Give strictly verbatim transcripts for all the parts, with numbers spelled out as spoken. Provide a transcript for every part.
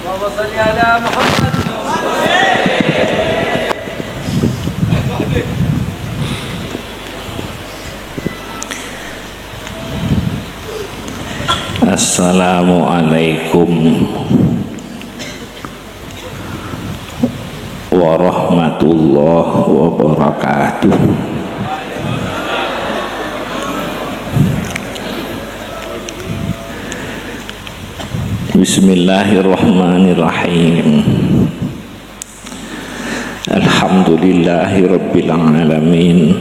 اللهم صل على محمد. Assalamualaikum warahmatullahi wabarakatuh. Bismillahirrahmanirrahim. Alhamdulillahi rabbil alamin.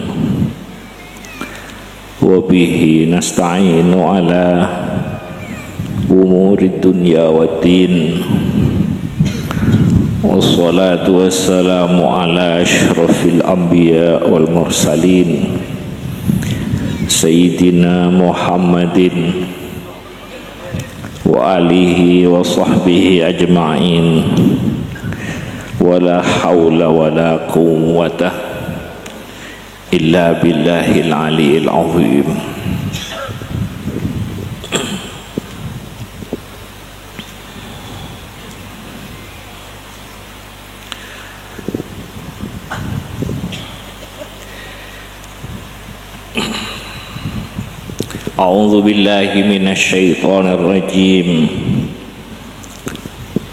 Wa bihi nasta'inu ala umurid dunya waddin. Wassalatu wassalamu ala asyrafil anbiya wal mursalin, Sayyidina Muhammadin wa alihi wa sahbihi ajma'in. Wa la haula wa la quwwata illa billahil aliyil azim. A'udzu billahi minasy syaithanir rajim.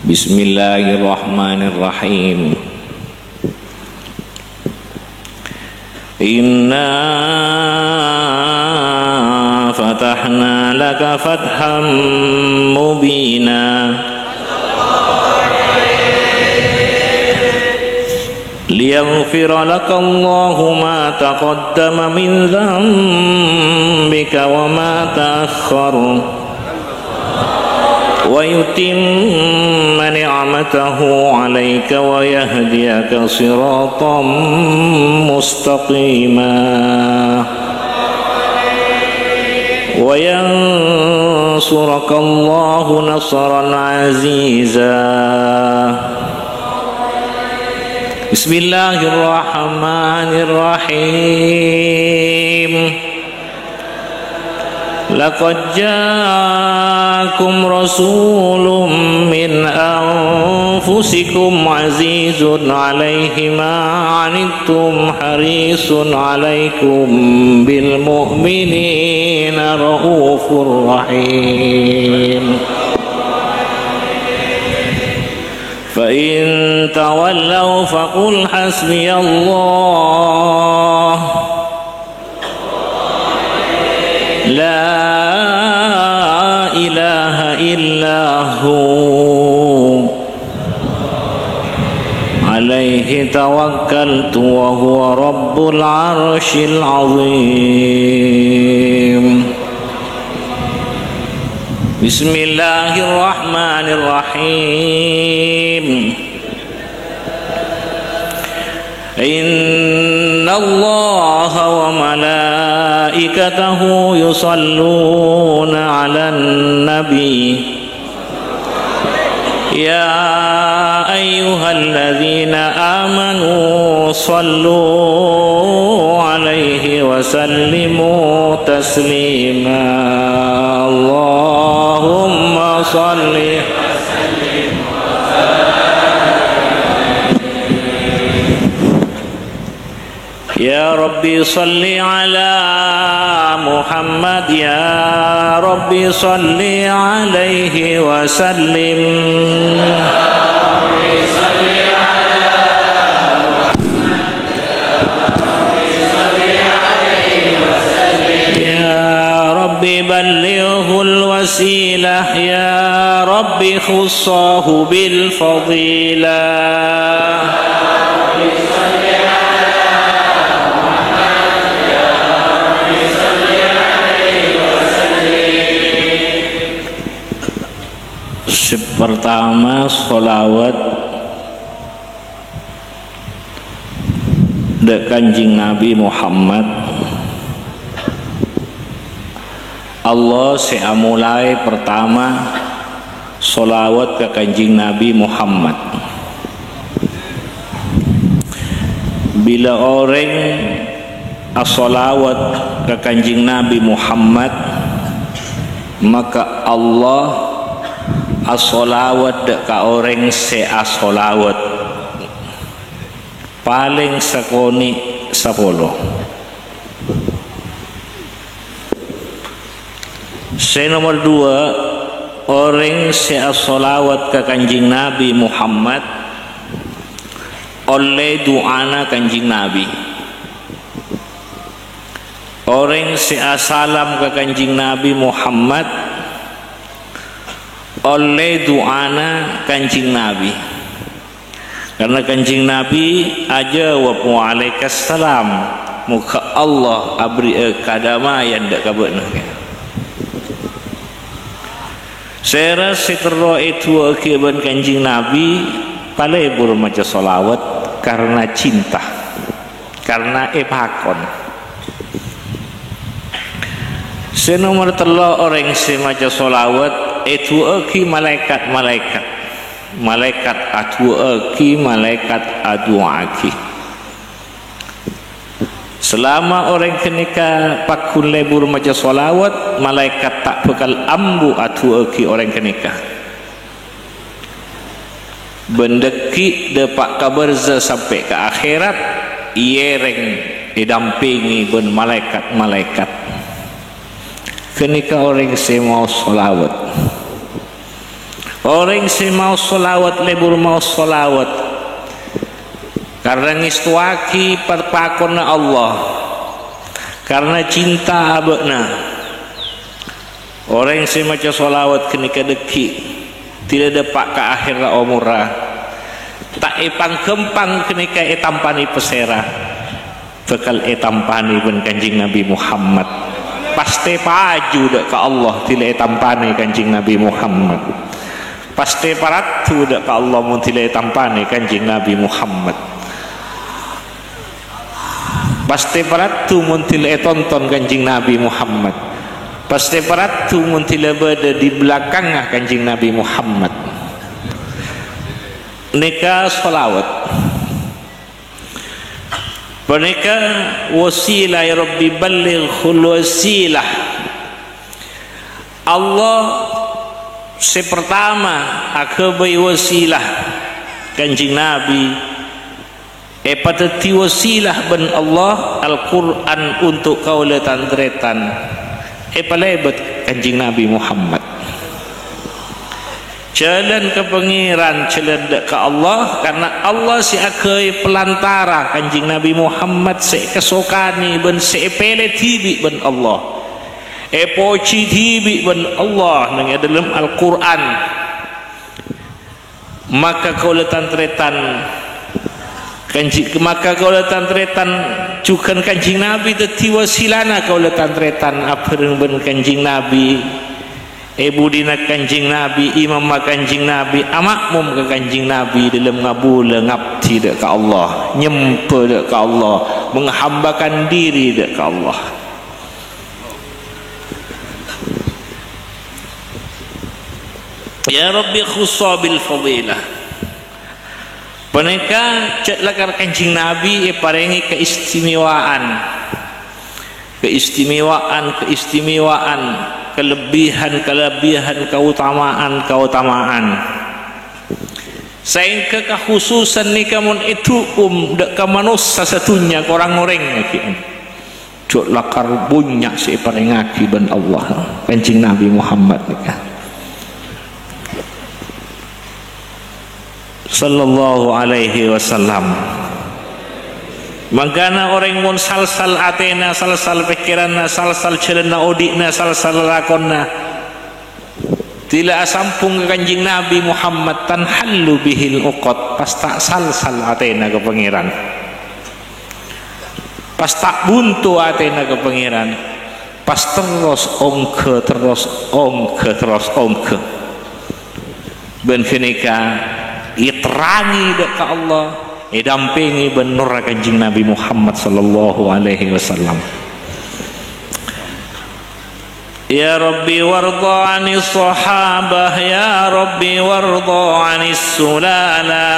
Bismillahirrahmanirrahim. Inna fatahna laka fatham mubina. ليغفر لك الله ما تقدم من ذنبك وما تأخر ويتم نعمته عليك ويهديك صراطا مستقيما وينصرك الله نصرا عزيزا. بسم الله الرحمن الرحيم. لقد جاءكم رسول من أنفسكم عزيز عليه ما عنتم حريص عليكم بالمؤمنين رءوف رحيم. فإن تولوا فقل حسبي الله لا إله إلا هو عليه توكلت وهو رب العرش العظيم. بسم الله الرحمن الرحيم. إن الله وملائكته يصلون على النبي. يا أيها الذين آمنوا صلوا عليه وسلموا تسليما. اللهم صل يا رب صل على محمد، يا رب صل عليه وسلم. يا رب بلغه الوسيلة، يا رب خصه بالفضيلة. Sè partama, sholawat dâ' Kanjeng Nabi Muhammad. Allah sè amolaè partama sholawat ka Kanjeng Nabi Muhammad. Bilâ orèng asholawat ka Kanjeng Nabi Muhammad, maka Allah Asholawat dâ' ka orèng sè asholawat palèng sakonè' sapolo. Sè nomer duwâ', orèng sè asholawat ka Kanjeng Nabi Muhammad ollè du'ana Kanjeng Nabi. Orèng sè asalam ka Kanjeng Nabi Muhammad ollè du'ana Kanjeng Nabi. Karna Kanjeng Nabi ajâwâb, "Waalaikumsalam. Mogâ Allah aberri'â kadammayan dâ' ka bâ'na." Sèra sè terro èdu'aaghi bân Kanjeng Nabi, palebur maca sholawat karna cinta. Karna èpakon. Sè nomer tello', orèng sè maca sholawat èdu'aaghi malaèkat-malaèkat. Malaèkat adu'aaghi, malaèkat adu'aaghi. Salama orèng ghânèka pagghun lebur maca sholawat, malaèkat ta' bhâkal ambu adu'aaghi orèng ghânèka. Bân dâgghi' dâpa' ka barzah sampè' ka akhèrat, èèrèng, èdampèngè bân malaèkat-malaèkat. Ghânèka orèng sè maos sholawat. Orèng sè maos sholawat, lebur maos sholawat, karna ngèstowaghi pa-, pakonna Allah, karna cinta abâ'na. Orèng sè maca sholawat ghânèka dâgghi', dila dâpa' ka akhèrra omorra. Ta' èpangghâmpang ghânèka ètampanè pasèra. Bhâkal ètampanè bân Kanjeng Nabi Muhammad. Pastè paju dâ' ka Allah, dila ètampanè Kanjeng Nabi Muhammad. Pastè paraddhu dâ' ka Allah, mon dila ètampanè Kanjeng Nabi Muhammad. Pastè paraddhu mon dila ètonton Kanjeng Nabi Muhammad. Pastè paraddhu mon dila bâdâ di belakangnga Kanjeng Nabi Muhammad. Nèka sholawat. Panèka wasilah, ya Rabbi, ballighul wasilah. Allah sè partama aghâbây wasilah, Kanjeng Nabi. Èpadhâddhi wasilah bân Allah, Al-Qur'an untuk kaulâ tan-tarètan. Èpalèbât Kanjeng Nabi Muhammad. Jhâlân ka Pangèran, jhâlân dâ' ka Allah, karna Allah sè aghâbây pelantara Kanjeng Nabi Muhammad sè èkasokanè bân sè èpèlè dhibi' bân Allah. Èpojhi dhibi' bân Allah neng è dâlem Al-Qur'an. Maka kaulâ tan-tarètan, Kanji-, maka kaulâ tan-tarètan jhughân Kanjeng Nabi dhâddhi wasilana kaulâ tan-tarètan abhâreng bân Kanjeng Nabi. È budina Kanjeng Nabi, imamma Kanjeng Nabi, ama'mom ka Kanjeng Nabi dâlem ngabulâ ngabdi dâ' ka Allah, nyembhâ dâ' ka Allah, menghambakan diri dâ' ka Allah. Ya Rabbi, khussa bil fadilah. Panèka jhâ' lakar Kanjeng Nabi èparèngè keistimewaan. Keistimewaan, keistimewaan, kelebihan, kelebihan, keutamaan, keutamaan. Saèngghâ kakhususan nèka mon èdhukum dâ' ka manossa sadhunnya korang orèng ghi. Jhâ' lakar bânnya' sè èparèngaghi bân Allah, Kanjeng Nabi Muhammad nèka. Sallallahu alaihi wasallam. Mangkana orèng mon sal-sal atèna, sal-sal pèkkèranna, sal-sal jhâlânna odi'na, sal-sal lalakonna, dila asambhung ka Kanjeng Nabi Muhammad, tanhallu bihil uqad, pas ta' sal-sal atèna ka Pangèran. Pas ta' bunto atèna ka Pangèran, pas terros ongghâ, terros ongghâ, terros ongghâ. Bân ghânèka èterrangè dâ' ka Allah, èdampèngè bân nurra Kanjeng Nabi Muhammad sallallahu alaihi wasallam. Ya Rabbi warda anis sahabah, ya Rabbi warda anis sulala.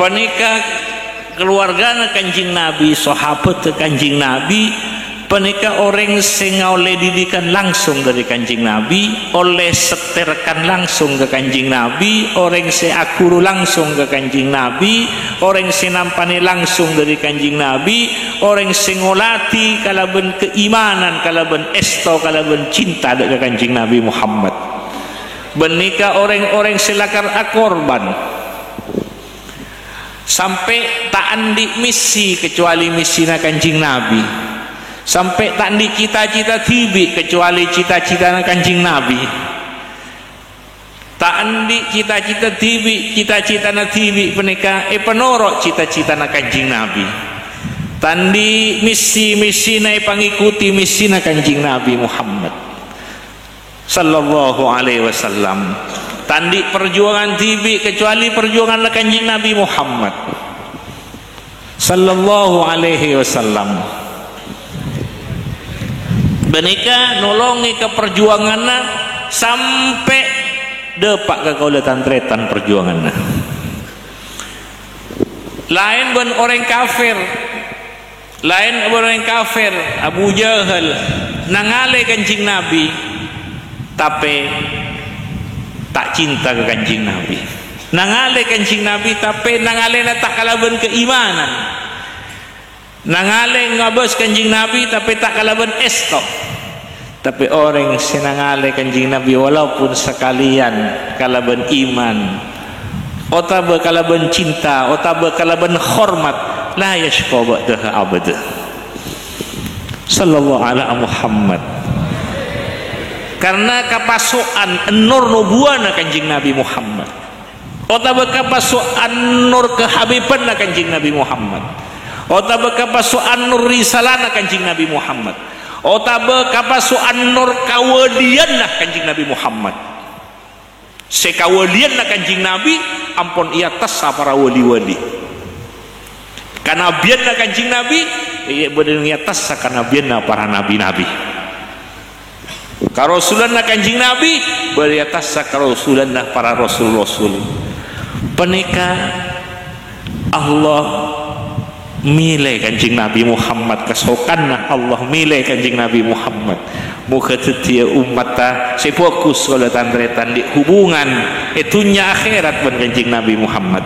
Panèka Kalowargana Kanjeng Nabi, sahabatta Kanjeng Nabi, panèka orèng sè ngaollè didikan langsung dhâri Kanjeng Nabi, ollè sèttèrkan langsung ka Kanjeng Nabi, orèng sè aghuru langsung ka Kanjeng Nabi, orèng sè nampanè langsung dhâri Kanjeng Nabi, orèng sè ngolatè kalabân kaimanan, kalabân èsto, kalabân cinta dhâ' ka Kanjeng Nabi Muhammad. Bân nèka orèng-orèng sè lakar akorban. Sampè' ta' andi' mèssè kacobâli mèssèna Kanjeng Nabi. Sampè' ta' andi' cita-cita dhibi' kacobâli cita-citana Kanjeng Nabi. Ta' andi' cita-cita dhibi', cita-citana dhibi' panèka èpanoro' cita-citana Kanjeng Nabi. Ta' andi' mèssè-mèssèna èpangèkotè mèssèna Kanjeng Nabi Muhammad. Sallallahu alaihi wasallam. Ta' andi' parjuwângan dhibi' kacobâli parjuwânganna Kanjeng Nabi Muhammad. Sallallahu alaihi wasallam. Bân nèka nolongè ka parjuwânganna sampè' dâpa' ka kaulâ tan-tarètan parjuwânganna. Laèn bân orèng kafir. Laèn bân orèng kafir, Abu Jahal, nangalè Kanjeng Nabi, tapè ta' cinta ka Kanjeng Nabi. Nangalè Kanjeng Nabi, tapè nangalèna ta' kalabân kaimanan. Nangalè ngabâs Kanjeng Nabi, tapè ta' kalabân èsto. Tapè orèng sè nangalè Kanjeng Nabi, walaupun sakalèyan kalabân iman, otabâ kalabân cinta, otabâ kalabân hormat, la yasyqa ba'daha abada. Sallallahu ala Muhammad. Karena kapaso'an nur nubuwana Kanjeng Nabi Muhammad. Otabâ kapaso'an nur kahabibanna Kanjeng Nabi Muhammad. Otabâ kapaso'an nur risalana Kanjeng Nabi Muhammad. Otabâ kapaso'an nur kawaliyanna Kanjeng Nabi Muhammad. Sè kawaliyanna Kanjeng Nabi ampon èatassa para wali-wali. Kanabiyanna Kanjeng Nabi, iyâ, bâdâ èatassa kanabiyanna para nabi-nabi. Karasulanna Kanjeng Nabi, bâdâ èatassa karasulanna para rasul-rasul. Panèka Allah mèlè Kanjeng Nabi Muhammad, kasokanna Allah mèlè Kanjeng Nabi Muhammad. Moghâ dhâddhiyâ ommatta sè bhâghus kaulâ tan-tarètan, andi' hubungan è dhunnya akhèrat bân Kanjeng Nabi Muhammad.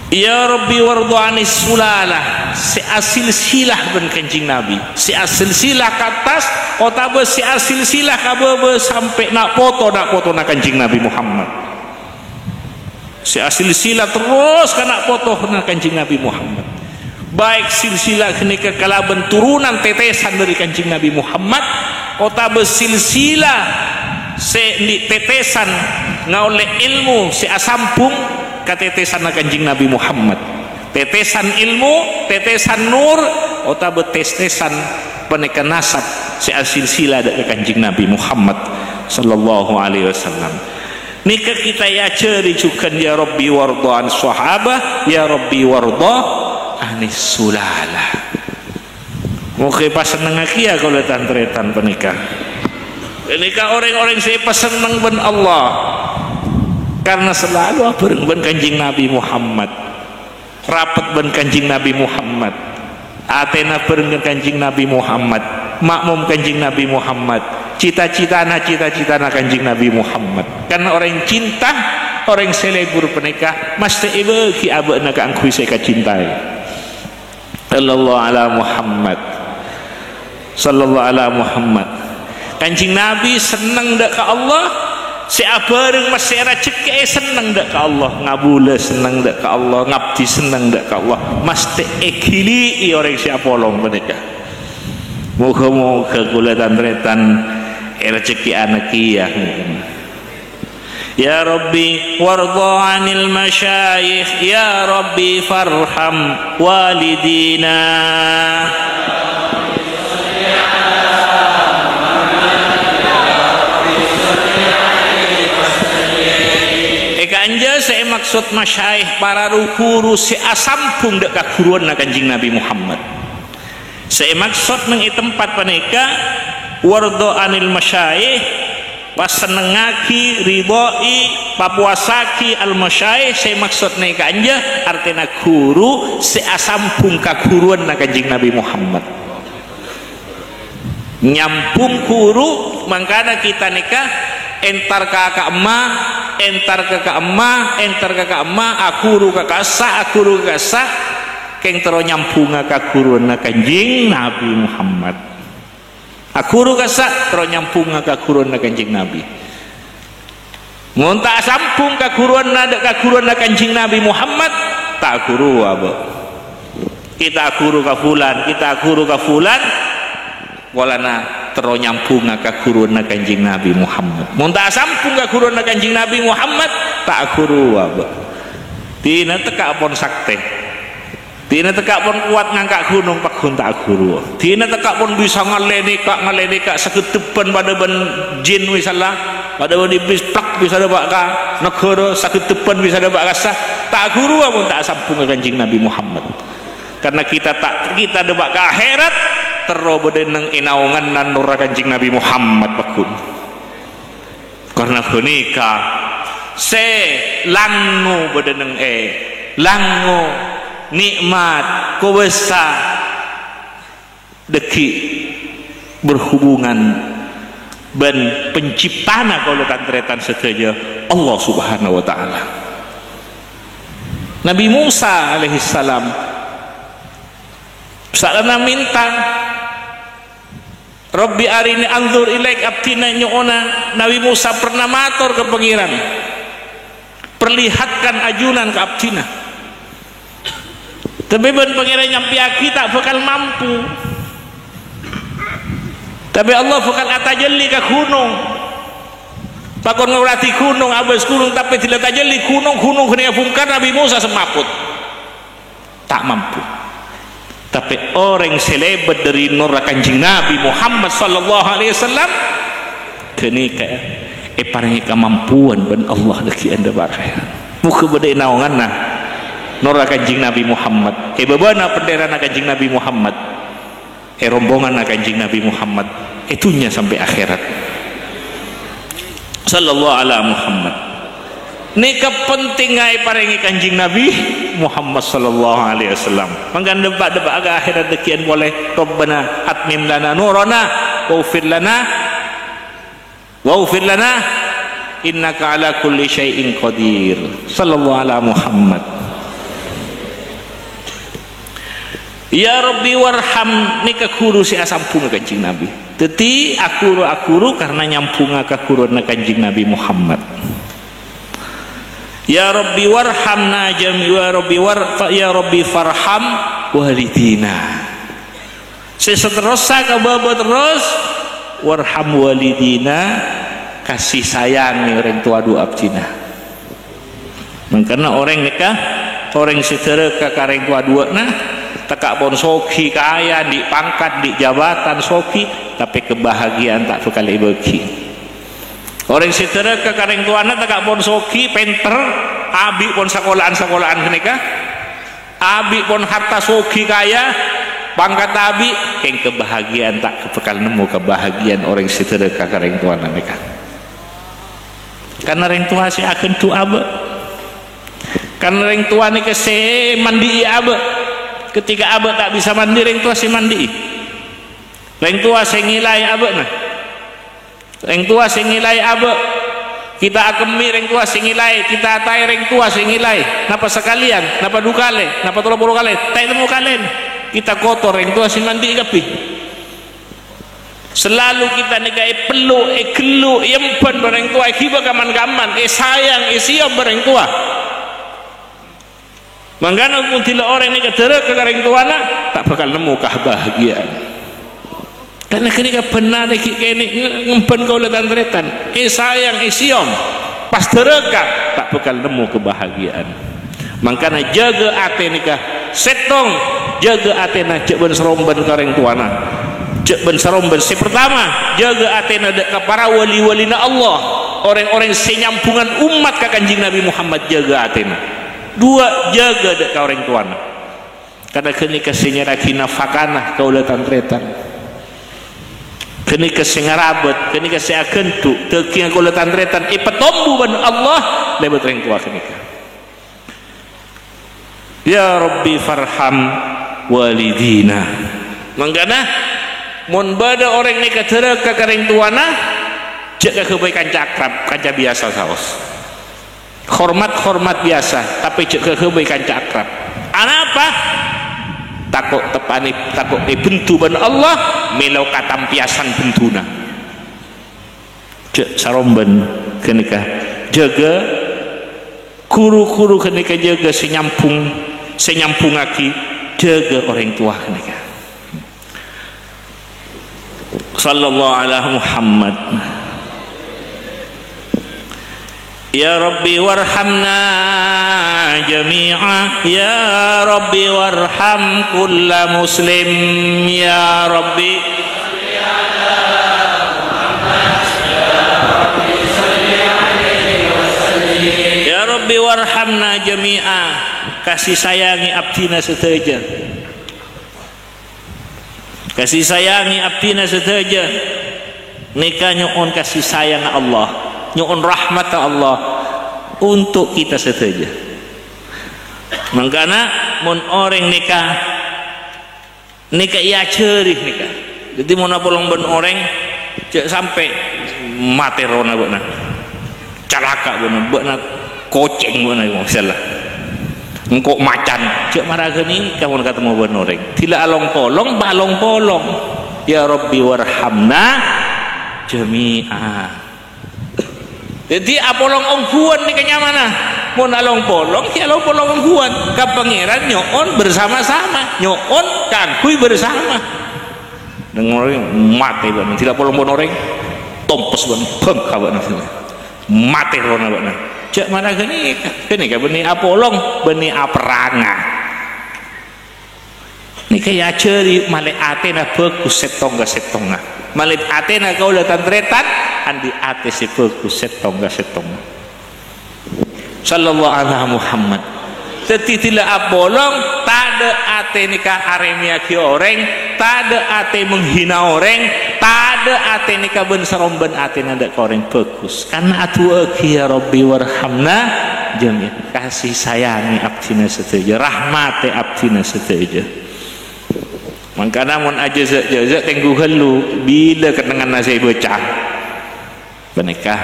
Ya Rabbi warḍha 'anis sulalah, sè asilsilah bân Kanjeng Nabi, sè asilsilah ka attas, otabâ sè asilsilah ka bâbâ sampè' na' poto, na' potona Kanjeng Nabi Muhammad. Sè asilsilah terros ka na' potona Kanjeng Nabi Muhammad. Baik silsilah ghânèka kalabân turunan tètèsan dhâri Kanjeng Nabi Muhammad, otabâ silsilah sè andi' tètèsan ngaollè èlmo sè asambhung ka tètèsanna Kanjeng Nabi Muhammad. Tètèsan èlmo, tètèsan nur, otabâ tètèsan panèka nasab sè asilsilah dhâ' ka Kanjeng Nabi Muhammad sallallahu alaihi wasallam. Nèka kita èajhâri jhughân, ya Rabbi warḍha 'anis sahabah, ya Rabbi warḍha 'anis sulalah. Moghâ èpasennengngaghi, ya, kaulâ tan-tarètan panèka. Nèka orèng-orèng sè èpasenneng bân Allah, karna salalu abhâreng bân Kanjeng Nabi Muhammad. Rapet bân Kanjeng Nabi Muhammad. Atèna bhâreng bân Kanjeng Nabi Muhammad. Ma'mom Kanjeng Nabi Muhammad. Cita-citana, cita-citana Kanjeng Nabi Muhammad. Karna orèng cinta, orèng sè lebur panèka mastè èbâghi abâ'na kaangghuy sè èkacintaè. Sallallahu ala Muhammad. Sallallahu ala Muhammad. Kanjeng Nabi senneng dhâ' ka Allah, sè abhâreng mastè èrajekkè'è senneng dhâ' ka Allah, ngabulâ senneng dhâ' ka Allah, ngabdi senneng dhâ' ka Allah, mastè èghili'i orèng sè apolong panèka. Moghâ-moghâ kaulâ tan-tarètan èrajekkè'ana kèya. Ya Rabbi, warḍha 'anil masyayikh, ya Rabbi, farham walidina. È ka'anja sè èmaksod masyayikh para ru-ghuru sè asambhung dhâ' ka ghuruwanna Kanjeng Nabi Muhammad. Sè èmaksod neng è tempat panèka, warḍha 'anil masyayikh, Pasennengngaghi, ridhoi, papowassaghi al-masyaikh, sè maksod nèka kanja, artèna ghuru sè asambhung ka ghuruwanna Kanjeng Nabi Muhammad. Nyambhung ghuru, mangkana kita nèka entar ka ka'emma, entar ka ka'emma, entar ka ka'emma, aghuru ka ka'issa', aghuru ka ka'issa', kèng terro nyambhungnga ka ghuruwanna Kanjeng Nabi Muhammad. Aghuru ka'issa', terro nyambhungnga ka ghuruwanna Kanjeng Nabi. Mon ta' asambhung ka ghuruwanna, dâ' ka ghuruwanna Kanjeng Nabi Muhammad, ta' aghuru abâ'. Kita aghuru ka fulan, kita aghuru ka fulan, polana terro nyambhungnga ka ghuruwanna Kanjeng Nabi Muhammad. Mon ta' asambhung ka ghuruwanna Kanjeng Nabi Muhammad, ta' aghuru abâ'. Dina tekka' pon saktè. Dina tekka' pon kowat ngangka' ghunong, pagghun ta' aghuru. Dina tekka' pon bisa ngallè nèka, ngallè nèka, sagheddhâ bân padâ bân jin, misalla, padâ bân iblis, plak, bisa dâpa' ka naghârâ, sagheddhâ bân bisa dâpa' ka ka'issa'. Ta' aghuru mon ta' asambhung ka Kanjeng Nabi Muhammad. Karena kita ta', kita dâpa' ka akhèrat, terro bâdâ neng è naonganna nurra Kanjeng Nabi Muhammad, pagghun. Karena ghânèka sè langngo bâdâ neng è, langngo nè'mat, kobâsa, dâggi' berhubungan bân penciptana kaulâ tan-tarètan sadhâjâ, Allah Subhanahu wa Ta'ala. Nabi Musa alaihissalam saellana mènta, "Rabbi arini anzur ilaik," abdhina nyo'ona Nabi Musa pernah mator ka Pangèran, "Perlihatkan ajunan ka abdhina." Tapè bân Pangèran nyampèyaghi ta' bhâkal mampu. Tapè Allah bhâkal atajallè ka ghunong. Pakon ngoladi ghunong, abâs ghunong, tapè dila tajallè ghunong, ghunong ghânèka bhungkar, Nabi Musa semaput. Ta' mampu. Tapè orèng sè lèbât dâri nurra Kanjeng Nabi Muhammad sallallahu alaihi wasallam, ghânèka èparèngè kamampuan bân Allah dâggi' anda baraya. Moghâ bâdâ è naonganna nurra Kanjeng Nabi Muhammad, è bâbâna bhenderana Kanjeng Nabi Muhammad, è rombonganna Kanjeng Nabi Muhammad, è dhunnya sampè' akhèrat. Sallallahu ala Muhammad. Nèka pentingnga èparèngè Kanjeng Nabi Muhammad sallallahu alaihi wasallam. Mangkana dâpa'-dâpa' ka akhèrat dâggi'ân polè. Rabbana atmim lana nurana waghfir lana, waghfir lana innaka ala kulli syai'in qadir. Sallallahu ala Muhammad. "Ya Rabbi warham," nèka ghuru sè asambhungnga Kanjeng Nabi. Dhâddhi, aghuru-aghuru karna nyambhungnga ka ghuruwanna Kanjeng Nabi Muhammad. "Ya Rabbi warhamna jami-, ya Rabbi war-, fa-, ya Rabbi farham walidina." Sè saterrossa ka bâbâ terros, "Warham walidina," kasih sayangi orèng towa duwâ' abdhina. Mangkana orèng nèka, orèng sè dhârâka ka rèng towa duwâ'na, tekka' pon soghi kaya, andi' pangkat, andi' jabatan, soghi, tapè kabahagiaan ta' bhâkal èbâgi. Orèng sè dhârâka ka rèng towana tekka' pon soghi, pènter, abi' pon sakola'an-sakola'an ghânèka, abi' pon harta soghi kaya, pangkat abi', kèng kabahagiaan ta' bhâkal nemmo kabahagiaan orèng sè dhârâka ka rèng towana nèka. Karna rèng towa sè aghândhu abâ'. Karna rèng towa nèka sè mandi'i abâ'. Ketika abâ' ta' bisa mandi, rèng towa sè mandi'i. Rèng towa sè ngèlaè abâ'na. Rèng towa sè ngèlaè abâ'. Kita akemmè, rèng towa sè ngèlaè. Kita ataè, rèng towa sè ngèlaè. Napa sakalèyan? Napa du kalè? Napa tello polo kalè? Ta' ètemmo kalèna. Kita kotor, rèng towa sè mandi'i kabbhi. Salalu kita nèka èpellu', ègellu', èemban bân rèng towa, èghibâ kaman-kaman, èsayang, èsèyom bân rèng towa. Mangkana mon dhila orèng nèka dhârâka ka rèng towana, ta' bhâkal nemmo kabahagiaan. Karna ghânèka bhender ghi' kènè' nge-, ngemban kaulâ tan-tarètan. Èsayang, èsèyom, pas dhârâka, ta' bhâkal nemmo kabahagiaan. Mangkana jâgâ atè nèka sèttong, jâgâ atèna jhâ' bân-sarombân ka rèng towana. Jhâ' bân-sarombân. Sè partama, jâgâ atèna dâ' ka para wali-walina Allah. Orèng-orèng sè nyambhungan ommat ka Kanjeng Nabi Muhammad, jâgâ atèna. Duwâ', jâgâ dâ' ka orèng towana. Karna ghânèka sè nyarraghi nafakana kaulâ tan-tarètan. Ghânèka sè ngarabât, ghânèka sè aghândhu', dhâghingnga kaulâ tan-tarètan èpatombu bân Allah lèbât rèng towa ghânèka. Ya Rabbi farham walidina. Mangkana, mon bâdâ orèng nèka dhârâka ka rèng towana, jhâ' kaghâbây kanca akrab, kanca biyasa saos. Hormat-hormat biyasa, tapè jhâ' kaghâbây kanca akrab. Anapa? Tako' teppa'na, tako' èbendhu bân Allah, mèlo katampèyasan bendhuna. Jhâ' sarombân ghânèka jâgâ, ru-ghuru ghânèka jâgâ sè nyambhung, sè nyambhungngaghi, jâgâ orèng towa ghânèka. Sallallahu ala Muhammad. Ya Rabbi warhamna jami'a. Ya Rabbi warham kulla muslim. Ya Rabbi. Ya Rabbi warhamna jami'a. Kasè sayangè abdhina sadhâjâ. Kasè sayangè abdhina sadhâjâ nèka nyo'on kasè sayangnga Allah, nyo'on rahmatta Allah untuk kita sadhâjâ. Mangkana mon orèng nèka, nèka èajhâri nèka. Dhâddhi mon apolong bân orèng, jhâ' sampè' matè errohna bâ'na. Calaka' bâ'na, bâ'na kocèng bâ'na, masalah. Engko' macan, jhâ' mara ghânèka mon katemmo bân orèng. Dhilâ along-polong, pa-along-polong. Ya Rabbi warhamna jami'a. Dhâddhi apolong ongghuwân nèka nyamana. Mon along-polong, ya along-polong ongghuwân. Ka Pangèran nyo'on bersama-sama, nyo'on kaangghuy bersama. Neng orèng matè bâ'na, dhilâ polong bân orèng, tompes bâ'na, bhângka bâ'na. Matè errohna bâ'na. Jhâ' mara ghânèka, ghânèka bânnè apolong, bânnè aperranga. Nèka èajhâri malè atèna bhâghus sèttong ka sèttongnga. Malè atèna kaulâ tan-tarètan, andi' atè sè bhâghus sèttong ka sèttongnga. Sallallahu ala Muhammad. Dhâddhi dhilâ apolong, tadâ' atè nèka arèmèyaghi orèng, tadâ' atè menghina orèng, tadâ' atè nèka bân sarombân atèna dâ' ka orèng bhâghus. Karna adu'aaghi, "Ya Rabbi warhamna jami'a." Kasè sayangè abdhina sadhâjâ, rahmatè abdhina sadhâjâ. Mangkana mon ajhâzâ'-jhâzâ' tèngghu ghâllu, bilâ kennengnganna sè èbâca. Panèka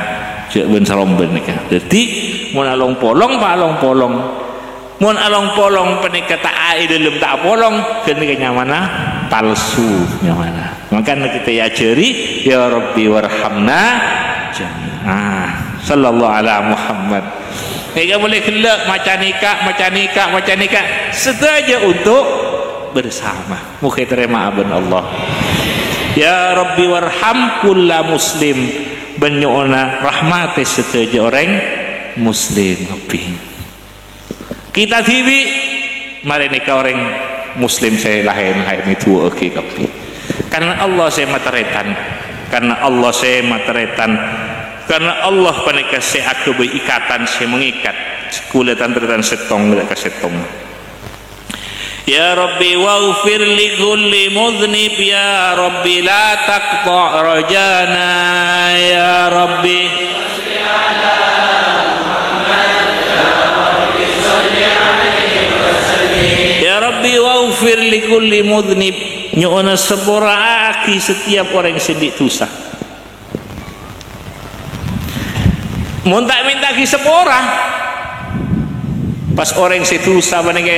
jhâ' bân sarombân nèka. Dhâddhi, mon along-polong, pa-along-polong. Mon along-polong panèka ta' è dâlem ta' apolong, ghânèka nyamana palsu nyamana. Mangkana kita èajhâri, "Ya Rabbi warhamna jami'a." Sallallahu ala Muhammad. Nèka polè ghellâ' maca nèka, maca nèka, maca nèka. Sadhâjâ untuk bersama. Moghâ ètarèma'a bân Allah. Ya Rabbi warham kulla muslim. Bân nyo'ona rahmatè sadhâjâ orèng muslim, Rabbi. Kita dhibi' marè nèka orèng muslim sè laèn-laèn èdu'aaghi kabbhi. Karna Allah sè matarètan. Karna Allah sè matarètan. Karna Allah panèka sè aghâbây ikatan sè mangikat. Kaulâ tan-tarètan sèttong ka sèttong. Ya Rabbi, waghfir li kulli mudznib, ya Rabbi, la taqta' rajana, ya Rabbi. Ya Rabbi, waghfir li kulli mudznib, nyo'ona sapora'aghi setiap orèng sè andi' dhusa. Mon ta' èmenta'aghi sapora, pas orèng sè dhusa panèka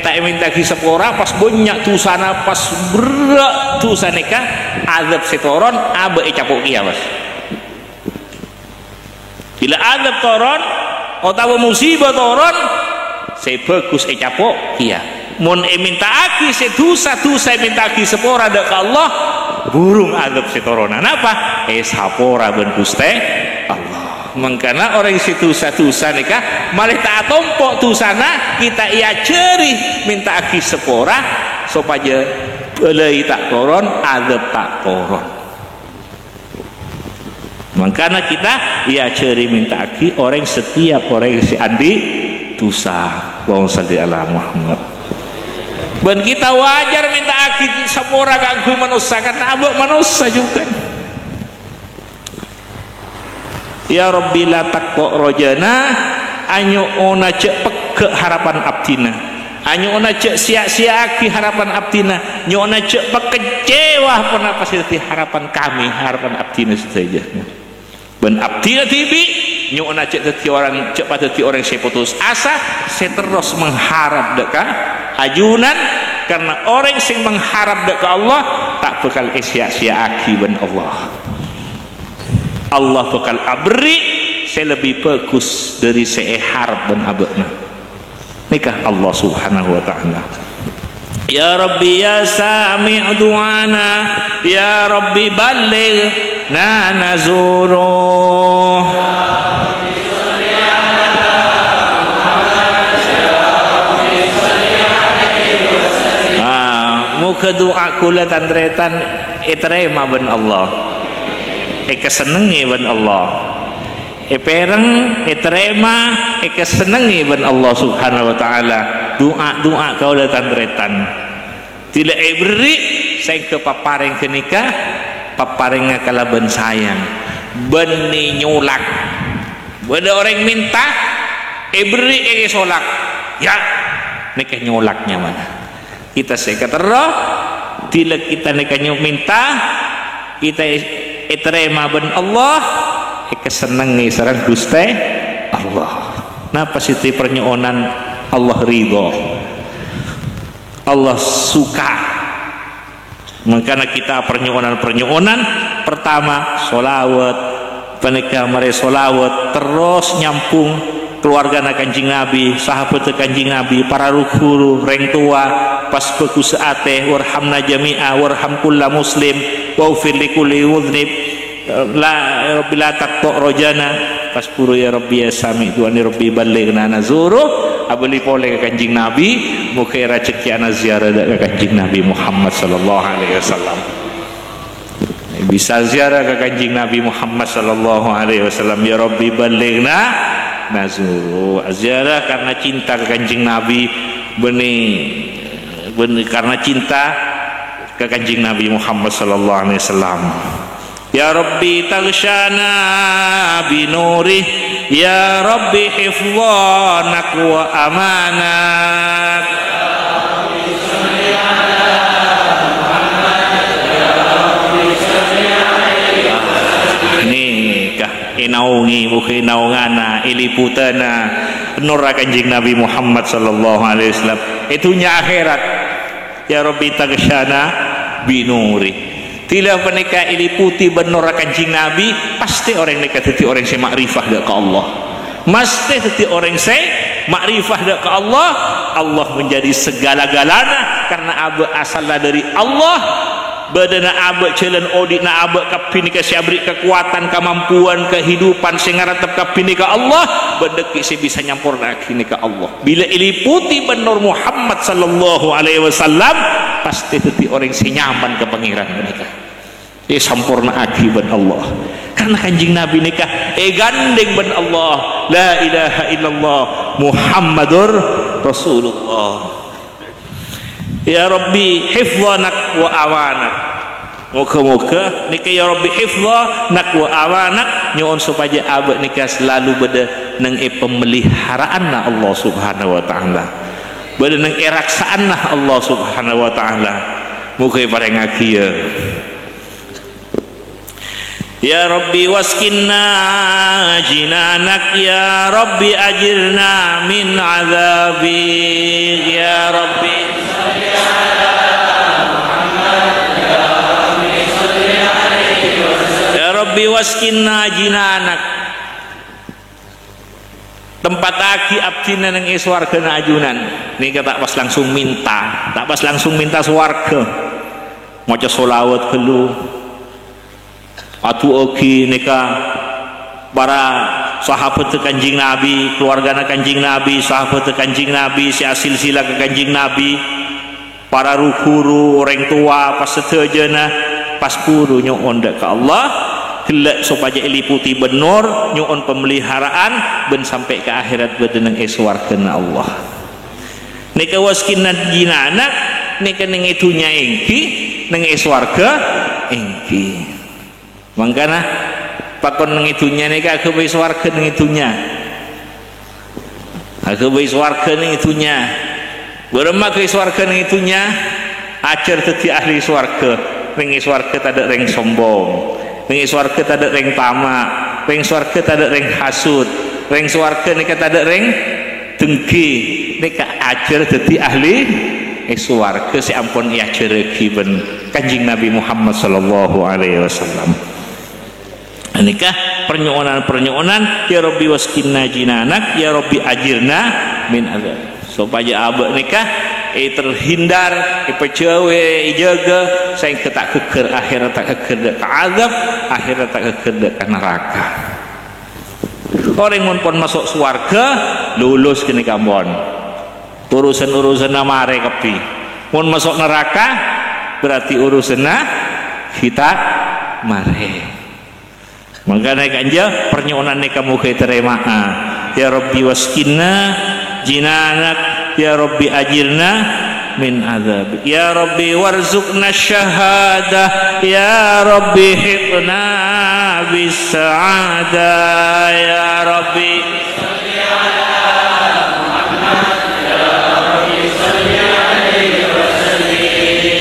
ta' èmenta'aghi sapora, pas bânnya' dhusana, pas berrâ' dhusa nèka, adzâb sè toron abâ' ècapo' kèya, pas. Bilâ adzâb toron otabâ musibâ toron, sè bhâghus ècapo' kèya. Mon èmenta'aghi sè dhusa, dhusa èmenta'aghi sapora dâ' ka Allah, burung adzâb sè torona. Napa? Èsapora bân Ghustè Allah. Mangkana orèng sè dhusa-dhusa nèka malè ta' atompo' dhusana, kita èajhâri menta'aghi sapora sopajâ bâlâi ta' toron, adzâb ta' toron. Mangkana kita èajhâri menta'aghi orèng, setiap orèng sè andi' dhusa. Allahumma shalli ala Muhammad. Bân kita wajar menta'aghi sapora kaangghuy manossa, karna abâ' manossa jhughân. Ya Rabbi, la taqta' rajana, anyo'ona jhâ' pegghâ' harapan abdhina. Anyo'ona jhâ' sèya-sèyaaghi harapan abdhina. Nyo'ona jhâ' pakecewa ponapa sè dhâddhi harapan kami, harapan abdhina sadhâjâ. Bân abdhina dhibi', nyo'ona jhâ' dhâddhi orèng, jhâ' padâddhi orèng sè potos asa, sè terros mengharap dâ' ka ajunan, karna orèng sè mengharap dâ' ka Allah, ta' bhâkal èsèya-sèyaaghi bân Allah. Allah bhâkal aberri' sè lebbi bhâghus dhâri sè èharep bân abâ'na. Nèka Allah Subhanahu wa Ta'ala. Ya Rabbi, ya Sami' du'ana, ya Rabbi, ballighna nazuru. Ah, moghâ du'a kaulâ tan-tarètan ètarèma bân Allah, èkasennengngè bân Allah, èpèrèng, ètarèma, èkasennengngè bân Allah Subhanahu wa Ta'ala. Du'a-du'a kaulâ tan-tarètan. Dhilâ èberri' sèngghâ paparèng ghânèka, paparèngnga kalabân sayang, bânnè nyolak. Bâdâ orèng mènta, èberri' èsolak. Ya, nèka nyolak nyamana. Kita sè èkaterro, dhilâ kita nèka nyo-, mènta, kita è-, ètarèma bân Allah, èkasennengngè sareng Ghustè Allah. Napa sè èparnyo'onan Allah ridho, Allah suka. Mangkana kita parnyo'onan-parnyo'onan, pertama, sholawat. Panèka marè sholawat, terros nyambhung kalowarghâna Kanjeng Nabi, sahabatta Kanjeng Nabi, para ru-ghuru, rèng towa, pas bhâghus atè, warhamna jami'a, warham kulla muslim, waghfir li kulli mudznib. La, Rabbi la taqta' rajana. Pas buru, ya Rabbi, ya Sami' du'ana, Rabbi ballighna nazuru. Abâli polè ka Kanjeng Nabi, moghâ èrajhekkèyana ziarah dâ' ka Kanjeng Nabi Muhammad sallallahu alaihi wasallam. Bisa ziarah ka Kanjeng Nabi Muhammad sallallahu alaihi wasallam, ya Rabbi ballighna nazuru. Ziarah karena cinta ka Kanjeng Nabi, bânnè, bânnè karena cinta ka Kanjeng Nabi Muhammad sallallahu alaihi wasallam. Ya Rabbi, taghsyana bi nurih. Ya Rabbi, hifdhanak wa amanak. Nèka, ènaongè, moghâ ènaongana, èliputana nurra Kanjeng Nabi Muhammad sallallahu alaihi wasallam. È dhunnya akhèrat. Ya Rabbi, taghsyana bi nurih. Dhilâ panèka èliputè bân nurra Kanjeng Nabi, pastè orèng nèka dhâddhi orèng sè ma'rifah dâ' ka Allah. Mastè dhâddhi orèng sè ma'rifah dâ' ka Allah. Allah menjadi segala-galana karena abâ' asalla dâri Allah. Bâdâna abâ', jhâlân odi'na abâ' kabbhi nèka sè aberri' kakowadhân, kamampuan, kahidupan sè ngaratep kabbhi nèka Allah. Bân dhâggi' sè bisa nyamporna'aghi nèka Allah. Bilâ èliputè bân Nur Muhammad sallallahu alaihi wasallam, pastè dhâddhi orèng sè nyaman ka Pangèran ghânèka. Èsamporna'aghi bân Allah. Karena Kanjeng Nabi nèka èghândhèng bân Allah. La ilaha illallah Muhammadur Rasulullah. Ya Rabbi, hifdhanak wa amanak. Moghâ-moghâ nèka, ya Rabbi, hifdhanak wa amanak, nyo'on sopajâ abâ' nèka selalu bâdâ neng è pamelihara'anna Allah Subhanahu wa Ta'ala. Bâdâ neng è raksa'anna Allah Subhanahu wa Ta'ala. Moghâ èparèngaghi, ya. Ya Rabbi, waskinna jinanak, ya Rabbi, ajirna min azabik, ya Rabbi. Ya Rabbi, waskinna jinanak. Tempattaghi abdhina neng è sowarghâna ajunan. Nèka ta' pas langsung mènta, ta' pas langsung mènta sowarghâ. Maca sholawat ghâllu. Adu'aaghi nèka para sahabatta Kanjeng Nabi, kalowarghâna Kanjeng Nabi, sahabatta Kanjeng Nabi sè asilsila ka Kanjeng Nabi, para ru-ghuru, orèng towa, pas sadhâjâna, pas buru nyo'on dâ' ka Allah, ghellâ' sopajâ èliputè bân nur, nyo'on pamelihara'an, bân sampè' ka akhèrat bâdâ neng è sowarghâna Allah. Nèka waskinna jinanak, nèka neng è dhunnya èngghi, neng è sowarghâ èngghi. Mangkana, Pakon neng è dhunnya nèka aghâbây sowarghâ neng è dhunnya. Aghâbây sowarghâ neng è dhunnya. Bârâmma aghâbây sowarghâ neng è dhunnya? Ajhâr dhâddhi ahli sowarghâ. Neng è sowarghâ tadâ' rèng sombong. Neng è sowarghâ tadâ' rèng tama'. Rèng sowarghâ tadâ' rèng hasut. Rèng sowarghâ nèka tadâ' rèng dengghi. Nèka ajhâr dhâddhi ahli è sowarghâ sè ampon èajhârraghi bân Kanjeng Nabi Muhammad sallallahu alaihi wasallam. Nèka parnyo'onan-parnyo'onan, "Ya Rabbi waskinna jinanak, ya Rabbi ajirna min adzab." Sopajâ abâ' nèka, eh, terhindar, èpajhâuwi, èjâgâ, saèngghâ ta' ghâgghâr, ahèrra ta' ghâgghâr dâ' ka adzab, ahèrra ta' ghâgghâr dâ' ka naraka. Orèng mon pon maso' sowarghâ, lulus ghânèka ampon. Urusan-urusanna marè kabbhi. Mon maso' naraka, berarti urusanna ghi' ta' marè. Mangkana kanja parnyo'onanna kamu ghi' tarèma'a. Ya Rabbi waskinna jinanak, ya Rabbi ajirna min adzab. Ya Rabbi warzuqna syahadah, ya Rabbi hiqna bis sa'adah, ya Rabbi.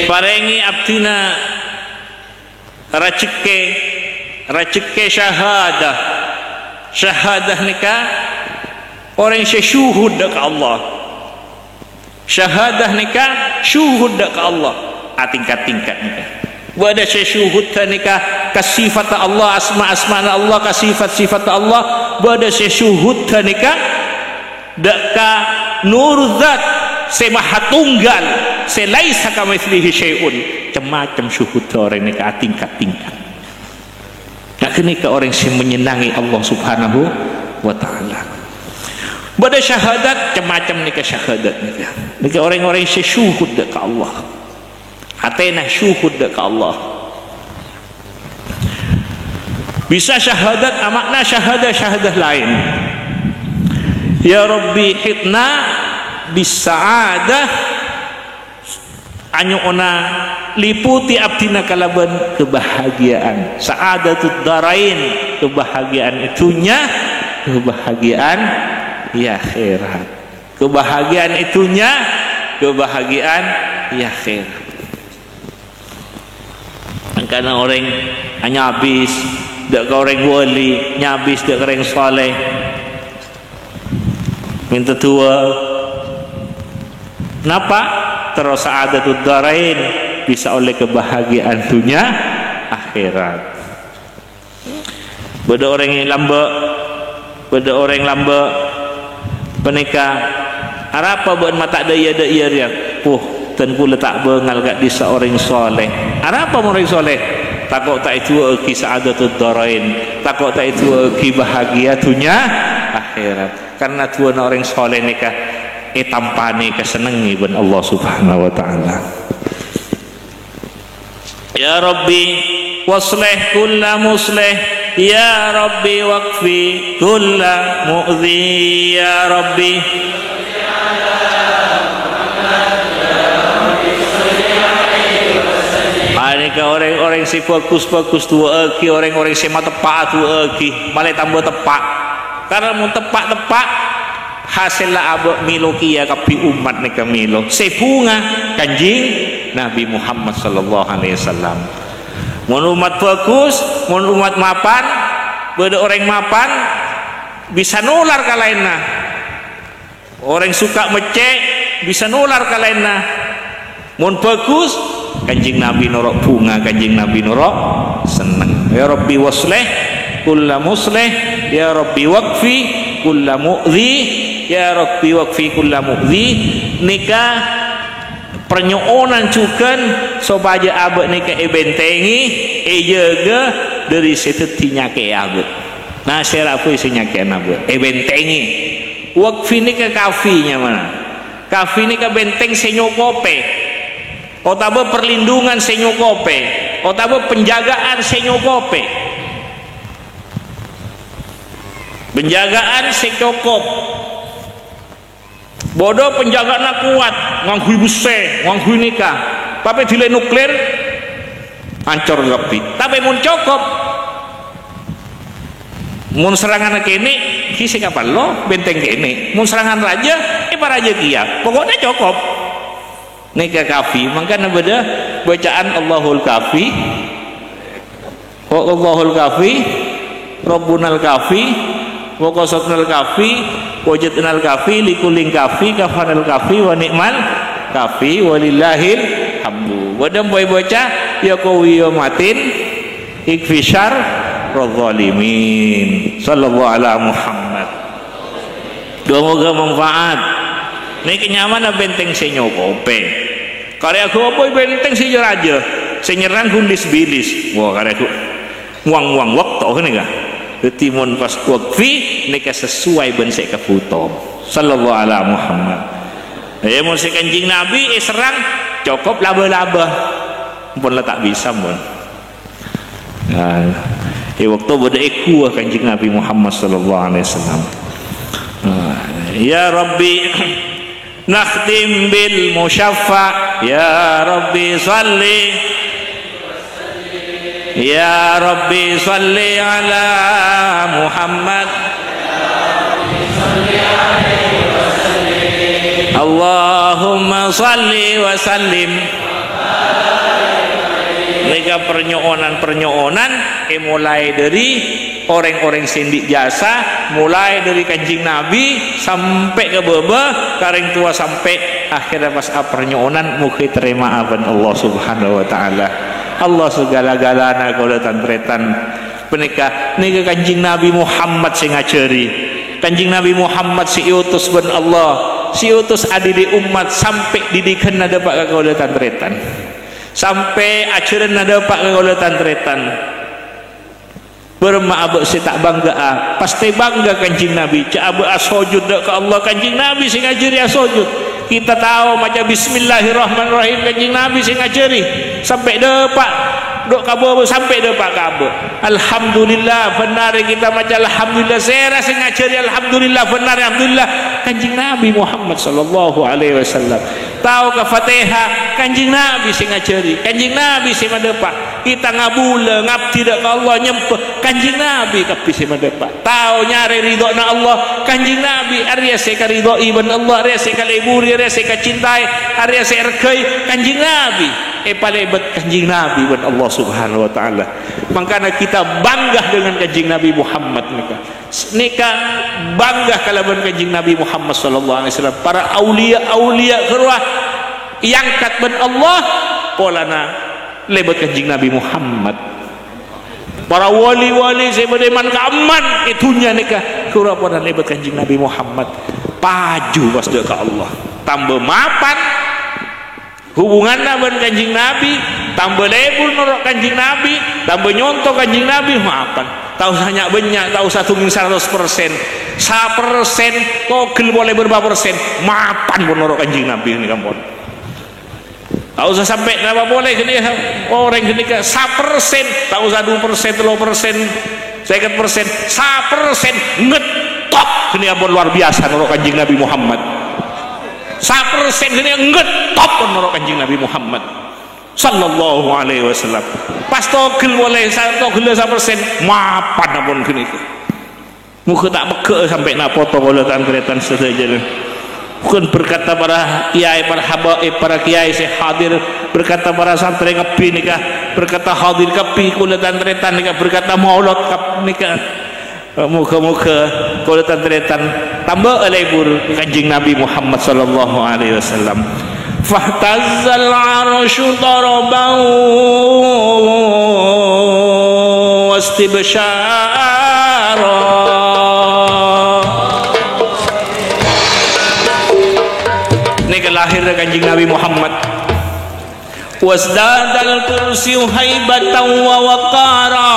Parèngè abdhina rajhekkè, rajhekkè syahadah. Syahadah nèka orèng sè syuhud dâ' ka Allah. Syahadah nèka syuhud dâ' ka Allah. Atingkat-tingkat nèka. Bâdâ sè syuhud ghânèka ka sifatta Allah, asma-asmana Allah, ka sifat-sifatta Allah. Bâdâ sè syuhud ghânèka dâ' ka Nur Dzat sè Mahatunggal, sè laisa kamitslihi syai'un. Cem-macem syuhudda orèng nèka atingkat-tingkat. Ka ghânèka orèng sè menyenangi Allah Subhanahu wa Ta'ala. Bâdâ syahadat, cem-macem nèka syahadat nèka. Nèka orèng-orèng sè syuhud dâ' ka Allah. Atèna syuhud dâ' ka Allah. Bisa syahadat ama'na syahadah-syahadah laèn. Ya Rabbi hidna bis sa'adah, anyo'ona lipoti abdhina kalabân kabahagiya'an. Sa'adatud darain, kabahagiya'an è dhunnya, kabahagiya'an è akhèrat. Kabahagiya'an è dhunnya, kabahagiya'an è akhèrat. Mangkana orèng anyabis dâ' ka orèng wali, nyabis dâ' ka orèng saleh. Mènta du'a. Napa? Terros sa'adatud darain, bisa ollè kabahagiya'an dhunnya akhèrat. Bâdâ orèng lambâ', bâdâ orèng lambâ' panèka, "Arapa bâ'na ma' ta' dâ' iyâ-dâ' iyâ rèya?" "Puh, dân kaulâ ta' bângal ka'dissa' orèng soleh." "Arapa mon orèng soleh?" "Tako' ta' èdu'aaghi sa'adatud darain, tako' ta' èdu'aaghi bahagia dhunnya akhèrat." Karna du'ana orèng soleh nèka ètampanè, kasennengngè bân Allah Subhanahu wa Ta'ala. Ya Rabbi, waslih kulla muslih. Ya Rabbi, wakfi kulla mu'dhi. Ya Rabbi. Panèka orèng-orèng sè bhâghus-bhâghus du'aaghi, orèng-orèng sè mateppa'a du'aaghi, malè tamba teppa'. Karna mon teppa'-teppa', hasèlla abâ' mèlo kèya kabbhi ommat nèka mèlo. Sè bhunga Kanjeng Nabi Muhammad sallallahu alaihi wasallam. Mon ommat bhâghus, mon ommat mapan, bâdâ orèng mapan bisa nolar ka laènna. Orèng suka meccè' bisa nolar ka laènna. Mon bhâghus, Kanjeng Nabi noro' bhunga, Kanjeng Nabi noro' senneng. Ya Rabbi waslih kulla muslih, ya Rabbi wakfi kulla mu'dhi, ya Rabbi wakfi kulla mu'dhi. Nèka parnyo'onan jhughân sopajâ abâ' nèka èbentengngè, èjâgâ dâri sè dhâddhi nyakè'è abâ'. Nah, sè rabu sè nyakè'è abâ', èbentengngè. Wakfi nèka kafi nyamana. Kafi nèka benteng sè nyokopè, otabâ perlindungan sè nyokopè, otabâ penjagaan sè nyokopè. Penjagaan sè cokop. Bâdâ penjagaanna kowat, ngangghuy bessè, ngangghuy nèka. Tapè dhilâi nuklir, ancor kabbhi. Tapè mon cokop, Mon seranganna kènè', ghi' sè kaparlo, benteng kènè'. Mon serangan rajâ, èparajâ kèya. Pokokna cokop. Nèka kafi, mangkana bâdâ bâcaan Allahul Kafi, Allahul Kafi, Rabbunal Kafi, wa qasadnal kafi, wajadnal kafi, likullin kafi, kafanal kafi, wa ni'mal kafi, walillahil hamdu. Bâdâ pon èbâca, ya qawi ya matin, ikfi syarra zalimin. Sallallahu ala Muhammad. Dua moga manfaat. Nèka nyamana benteng sè nyokopè. Karè aghâbây benteng sè rajâ, sè nyerrang ghun lis-bilis. Wah, karè aghâ-, wang-wang wakto nèka. Dhâddhi mon pas wakfi nèka sesuai bân sè èkabhuto. Sallallahu ala Muhammad. Eh, mon sè Kanjeng Nabi èserrang, cokop laba-laba. Pon la ta' bisa, mon. Nah, è bâkto bâdâ è ghuwâ Kanjeng Nabi Muhammad sallallahu alaihi wasallam. Nah, ya Rabbi, nakhtim bil musyaffa, ya Rabbi shalli, ya Rabbi shalli ala Muhammad. Allahumma shalli wa sallim. Nèka parnyo'onan-parnyo'onan, è, molaè dhâri orèng-orèng sè andi' jasa, molaè dhâri Kanjeng Nabi sampè' ka bâbâ, ka orèng towa sampè' akhèrra pas aparnyo'onan, moghâ ètarèma'a bân Allah Subhanahu wa Ta'ala. Allah sagala-galana, kaulâ tan-tarètan. Panèka, nèka Kanjeng Nabi Muhammad sè ngajhâri. Kanjeng Nabi Muhammad sè èotos bân Allah, sè èotos adhidhi' ommat sampè' dhidhighânna dâpa' ka kaulâ tan-tarètan. Sampè' ajhârânna dâpa' ka kaulâ tan-tarètan. Bârâmma abâ' sè ta' bângghâ'â? Pastè bângghâ Kanjeng Nabi. Jhâ' abâ' asojud dâ' ka Allah, Kanjeng Nabi sè ngajhâri asojud. Kita tao maca Bismillahirrahmanirrahim, Kanjeng Nabi sè ngajhâri. Sampè' dâpa', dâ' ka bâbâ, sampè' dâpa' ka abâ'. Alhamdulillah, bhender kita maca Alhamdulillah. Sèra sè ngajhâri Alhamdulillah, bhender Alhamdulillah. Kanjeng Nabi Muhammad sallallahu alaihi wasallam. Tao ka Fatihah, Kanjeng Nabi sè ngajhâri, Kanjeng Nabi sè madâpa'. Kita ngabulâ, ngabdi dâ' ka Allah, nyembhâ, Kanjeng Nabi kabbhi sè madâpa'. Tao nyarè ridhâna Allah, Kanjeng Nabi, arèya sè èkaridhoi bân Allah, arèya sè èkaleburi, arèya sè èkacintai, arèya sè èregghâi, Kanjeng Nabi. Èpalèbât Kanjeng Nabi bân Allah Subhanahu wa Ta'ala. Mangkana kita bangga dengan Kanjeng Nabi Muhammad nèka. Nèka bangga kalabân Kanjeng Nabi Muhammad sallallahu alaihi wasallam. Para auliya-auliya ghâruwa èangkat bân Allah polana lèbât Kanjeng Nabi Muhammad. Para wali-wali sè bâdâ è man-ka'emman è dhunnya nèka ghâruwa polana lèbât Kanjeng Nabi Muhammad. Paju pas dâ' ka Allah. Tamba mapan. Hubunganna bân Kanjeng Nabi, tamba lebur noro' Kanjeng Nabi, tamba nyonto Kanjeng Nabi, mapan. Ta' osa nya'-bânnya', ta' osa dhungèng saratos persen. Sapersen, togel polè bârâmpa persen, mapan pon noro' Kanjeng Nabi nèka pon. Ta' osa sampè' napa polè ghânèka, orèng ghânèka sapersen, ta' osa du persen, tello persen, sèket persen, sapersen, ngetop ghânèka pon luar biasa noro' Kanjeng Nabi Muhammad. Sapersen ghânèka ngetop noro' Kanjeng Nabi Muhammad sallallahu alaihi wasallam. Pas togel polè, sa-, togella sapersen, mapan ampon ghânèka. Moghâ ta' pegghâ'â sampè' napoto kaulâ tan-tarètan sadhâjâna. Bukan berkata para kiai, para habaib, para kiai sè hadir, berkata para santrè kabbhi nèka, berkata hadir kabbhi kaulâ tan-tarètan nèka, berkata maulud kab-, nèka. Moghâ-moghâ kaulâ tan-tarètan tambâ'â lebur Kanjeng Nabi Muhammad sallallahu alaihi wasallam. Fahtazzal arsyu taraban wastibsyara. Nèka lahir Kanjeng Nabi Muhammad. Wazdadal kursyu haibatan wa waqara.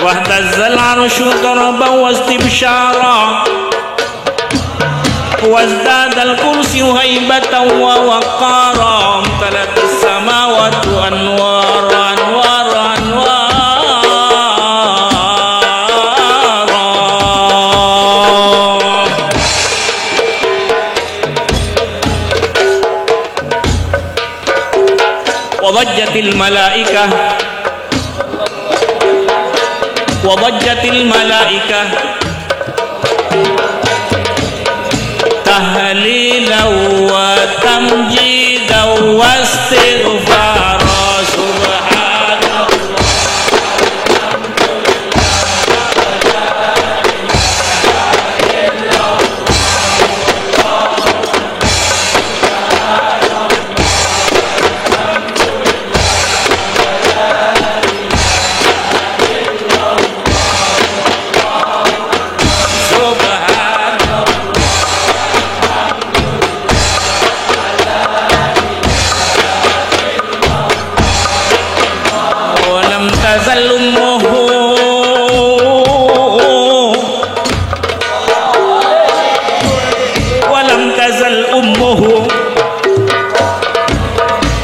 Wahtazzal arsyu taraban wastibsyara. Wazdadal kursyu haibatan wa waqara. Amtalatis samawatu anwara, anwara, anwara. وضجت الملائكة، وضجت الملائكة تهليلا وتمجيدا واستغفارا. سبحان الله. ولم تزل أمه، ولم تزل أمه،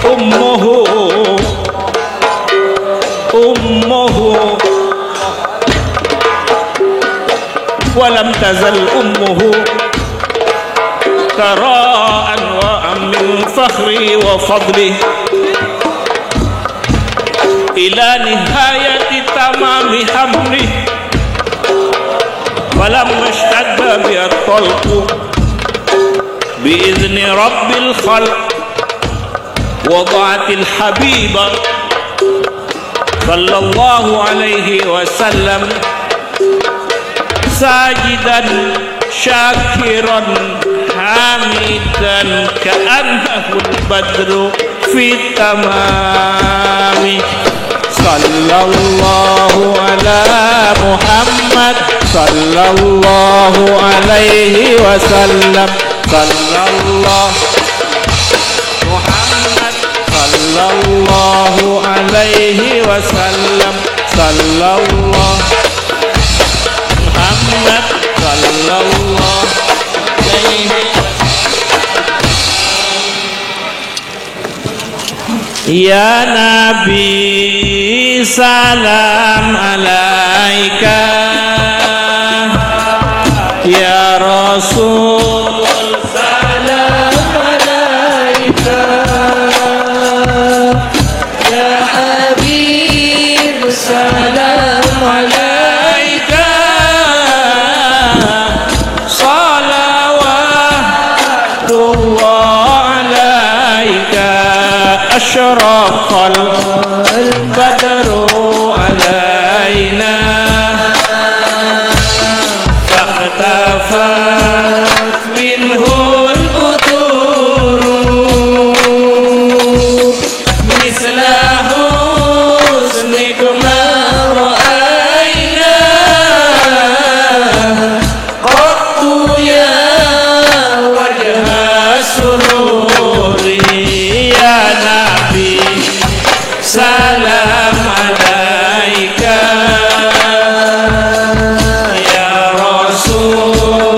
أمه، أمه، ولم تزل أمه ترى أنواعا من فخره وفضله إلى نهاية تمام حمله، فلما اشتد بها الطلق بإذن رب الخلق وضعت الحبيب صلى الله عليه وسلم ساجدا شاكرا حامدا كأنه البدر في التمام. صلى الله على محمد، صلى الله عليه وسلم، صلى الله محمد، صلى الله عليه وسلم، صلى الله محمد، صلى الله عليه وسلم. يا نبي سلام عليك، يا رسول سلام عليك، يا حبيب سلام عليك، صلوات الله عليك، أشرق البدر علينا، فاختفت منه البدور، مثل حسنك ما رأينا قط يا وجه السرور. يا نبي سلام عليك، يا رسول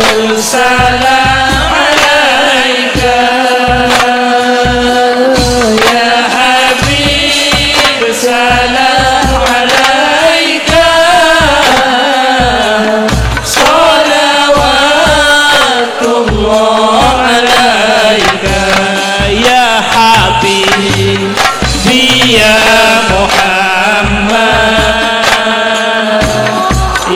سلام عليك، يا حبيب سلام عليك، صلوات الله عليك، يا حبيبي يا محمد،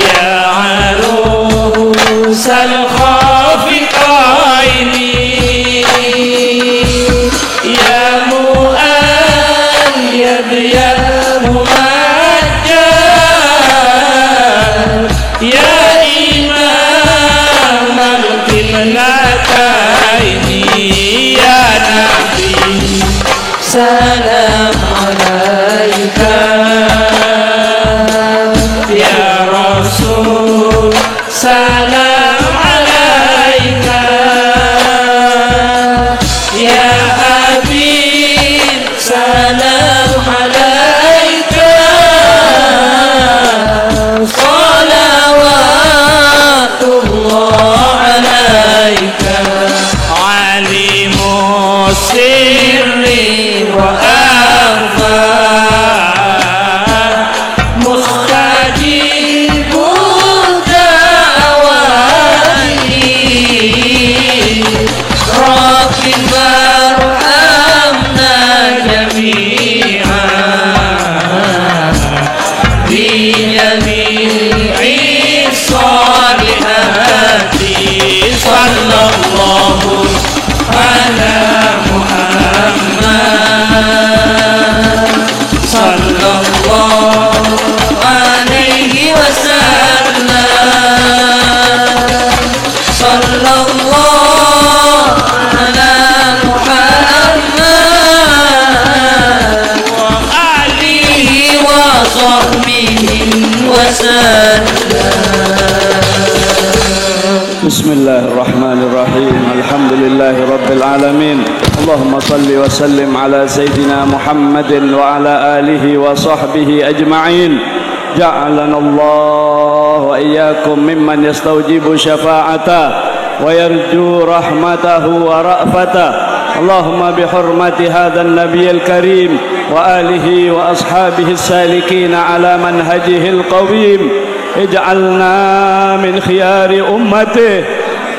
يا عروس الخافقين، يا مؤيد يا ممجد، يا إمام القبلتين، يا نبي سلام عليك، يا رسول سلام عليك، يا حبيب سلام عليك، صلوات الله عليك، عليم السر وأخفى، مستجيب الدعوات، رب فارحمنا جميعا. بسم الله الرحمن الرحيم. الحمد لله رب العالمين. اللهم صل وسلم على سيدنا محمد وعلى آله وصحبه أجمعين. جعلنا الله وإياكم ممن يستوجب شفاعته ويرجو رحمته ورأفته. اللهم بحرمة هذا النبي الكريم وآله وأصحابه السالكين على منهجه القويم، اجعلنا من خيار أمته،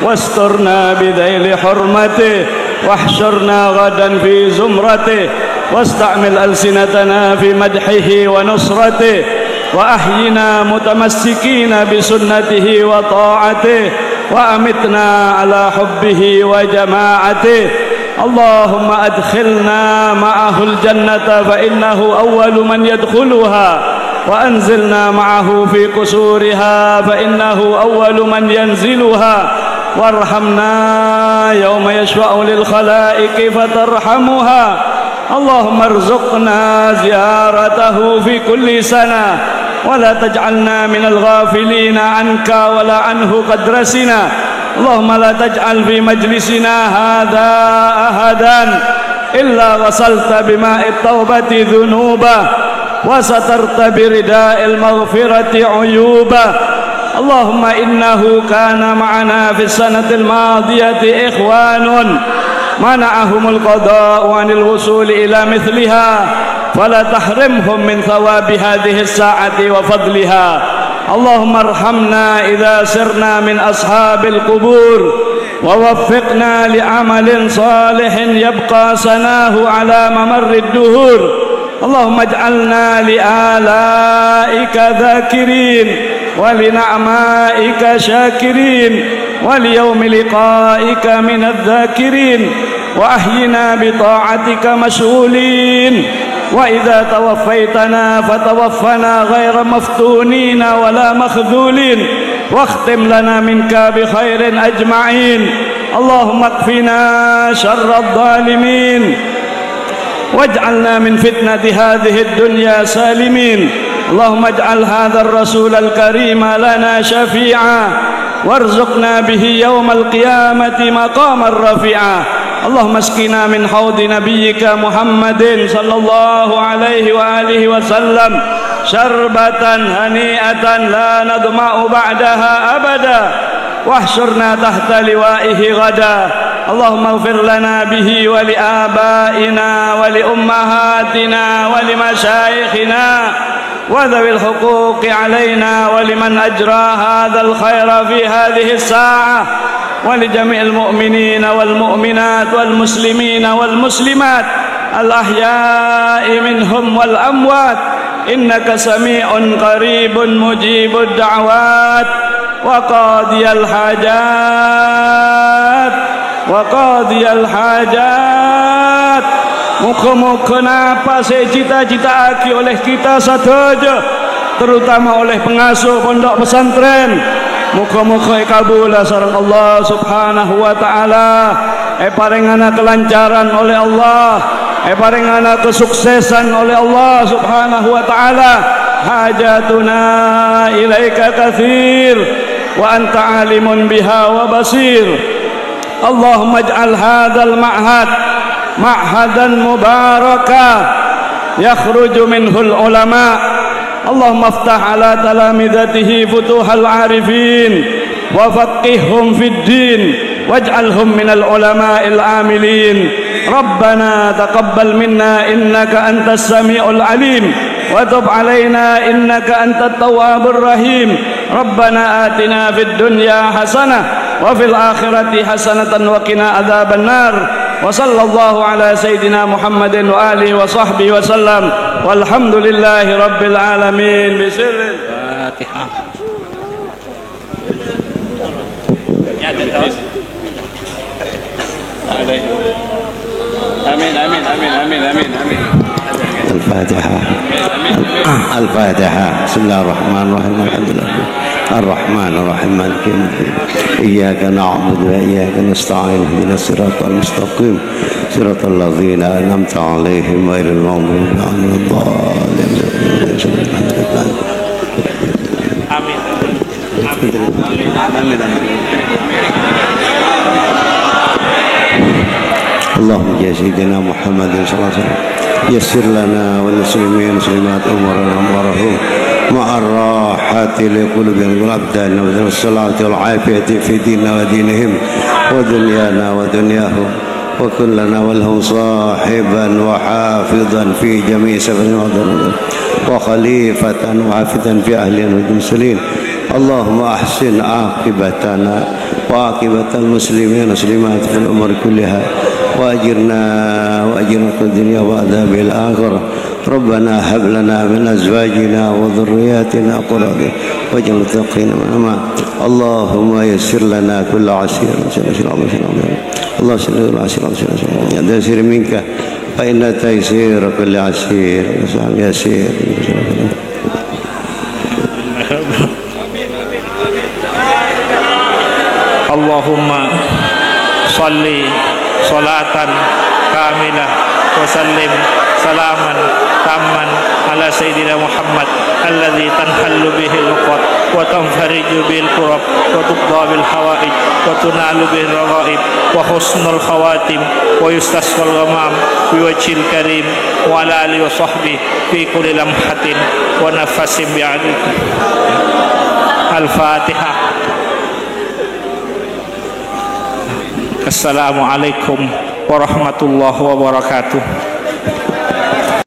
واسترنا بذيل حرمته، واحشرنا غدا في زمرته، واستعمل ألسنتنا في مدحه ونصرته، وأحينا متمسكين بسنته وطاعته، وأمتنا على حبه وجماعته. اللهم أدخلنا معه الجنة فإنه أول من يدخلها، وأنزلنا معه في قصورها فإنه أول من ينزلها، وارحمنا يوم يشفع للخلائق فترحمها. اللهم ارزقنا زيارته في كل سنة، ولا تجعلنا من الغافلين عنك ولا عنه قد رسنا. اللهم لا تجعل في مجلسنا هذا أحدا إلا غسلت بماء التوبة ذنوبه، وسترت برداء المغفرة عيوبه. اللهم إنه كان معنا في السنة الماضية إخوان منعهم القضاء عن الوصول إلى مثلها، فلا تحرمهم من ثواب هذه الساعة وفضلها. اللهم ارحمنا إذا صرنا من أصحاب القبور، ووفقنا لعمل صالح يبقى سناه على ممر الدهور. اللهم اجعلنا لآلائك ذاكرين، ولنعمائك شاكرين، وليوم لقائك من الذاكرين، وأحينا بطاعتك مشغولين، وإذا توفيتنا فتوفنا غير مفتونين ولا مخذولين، واختم لنا منك بخير أجمعين. اللهم اكفنا شر الظالمين، واجعلنا من فتنة هذه الدنيا سالمين. اللهم اجعل هذا الرسول الكريم لنا شفيعا، وارزقنا به يوم القيامة مقاما رفيعا. اللهم اسقنا من حوض نبيك محمد صلى الله عليه وآله وسلم شربة هنيئة لا نظمأ بعدها أبدا، واحشرنا تحت لوائه غدا. اللهم اغفر لنا به ولآبائنا ولأمهاتنا ولمشايخنا وذوي الحقوق علينا ولمن أجرى هذا الخير في هذه الساعة، ولجميع المؤمنين والمؤمنات والمسلمين والمسلمات الأحياء منهم والأموات، إنك سميع قريب مجيب الدعوات وقاضي الحاجات، وقاضي الحاجات. Moga-moga napa se ecita-cita'agi oleh kita sadaja, terutama oleh pengasuh pondok pesantren, moga-moga ekabula sareng Allah Subhanahu wa Ta'ala. Eparengana kelancaran oleh Allah, eparengana kesuksesan oleh Allah Subhanahu wa Ta'ala. Hajatuna ilaika katsir, wa anta alimun biha wa basir. Allahumma ij'al hadzal ma'had ma'hadan mubaraka yakhruju minhul ulama. Allahumma iftah ala talamidatihi futuhal arifin wa faqqihhum fid din waj'alhum minal ulama'il amilin. Rabbana taqabbal minna innaka antas sami'ul alim wa tub alaina innaka antat tawwabur rahim. Rabbana atina fid dunya hasanah wa fil akhirati hasanatan wa qina adzabannar. Wa sallallahu ala sayyidina Muhammadin wa alihi wa sahbihi wa sallam. Walhamdulillahi rabbil alamin. Bisirril Fatihah. Amin, amin, amin, amin, amin, amin. الفاتحة. الفاتحة. بسم الله الرحمن الرحيم. الحمد لله. الرحمن الرحيم. مالك يوم الدين. إياك نعبد وإياك نستعين. اهدنا الصراط المستقيم. صراط الذين أنعمت عليهم غير المغضوب عليهم ولا الضالين. آمين. اللهم يا سيدنا محمد صلى الله عليه وسلم، يسر لنا وللمسلمين والمسلمات أمورنا وأمورهم مع الراحة لقلوبهم والأبدان والسلامة والعافية في ديننا ودينهم ودنيانا ودنياهم، وكن لنا ولهم صاحبا وحافظا في جميع سفرنا وخليفة وحافظا في أهلنا والمرسلين. اللهم أحسن عاقبتنا وعاقبة المسلمين والمسلمات في الأمور كلها، وأجرنا وأجرنا في الدنيا وعذاب الآخرة. ربنا هب لنا من أزواجنا وذرياتنا قرة أعين واجعلنا للمتقين إماما. اللهم يسر لنا كل عسير. اللهم يسر لنا كل عسير. يسر منك فإن تيسير كل عسير يسير. اللهم صل صلاة كاملة وسلم سلاما تاما على سيدنا محمد الذي تنحل به العقد وتنفرج به الكرب وتقضى به الحوائج وتنال به الرغائب وحسن الخواتم ويستسقى الغمام بوجهه الكريم وعلى آله وصحبه في كل لمحة ونفس بعدد. الفاتحة. السلام عليكم ورحمة الله وبركاته.